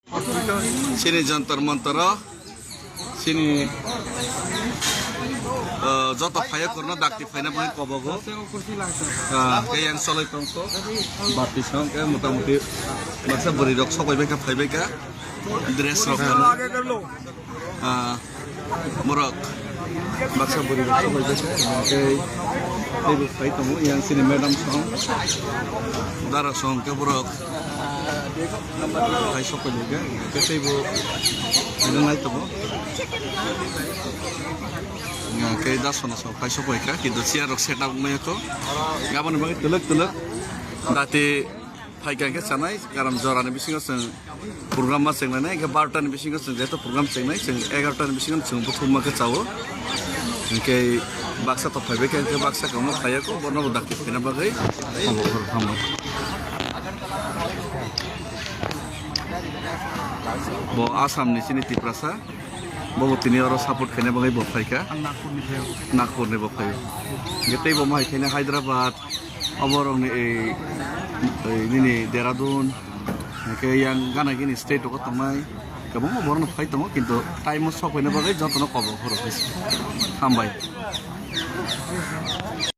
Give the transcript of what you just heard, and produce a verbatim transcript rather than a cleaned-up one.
Chini Jantar Mantar o, chini, ah, joto phaiya korno dakti phaina bwkhani kobogo. Ah, khe yang choloi tongkho. Bati song khe motamuti baksa bwrwi rok sokoi bai kha, phai bai kha. Dress rok phano. Ah, borok baksa bwrwi rok sokoi bai kha. Tei, tei bo phai tongo yang chini madam song. Dara song khe borok. Hai sokoi ni ga, ke tei bo nang nai tongo. Nga ke da sona so hai sokoi ka, kintu chair rok set up wngya ko. Gaboni bagwi tuluk tuluk. Dati phai ka ke sanai, karam jora ni bisingo chwng program ma chwng nai, ke barota ni bisingo chwng jeto program chwng nai, chwng egarota ni bisingo chwng bukhuk ma ke chawo. Hingke baksa to phaibai khe, hingke baksa kamo phaiya ko, bono bo dakti phina bagwi. Hambai. Bo Assam ni chini Tiprasa, bo bo tini oro support khaina bagwi bo phaikha. Ang Nagpur ni phaio. Nagpur ni bo phaio. Hingke tei bo mai khaina Hyderabad, oborok ni ei, ei nini Dehradun, hingke yang gana gini state rok tongnai. Kwbangma borok no phai tongo, kintu time o sok phaina bagwi jotono kobok phuru khe se. Hambai.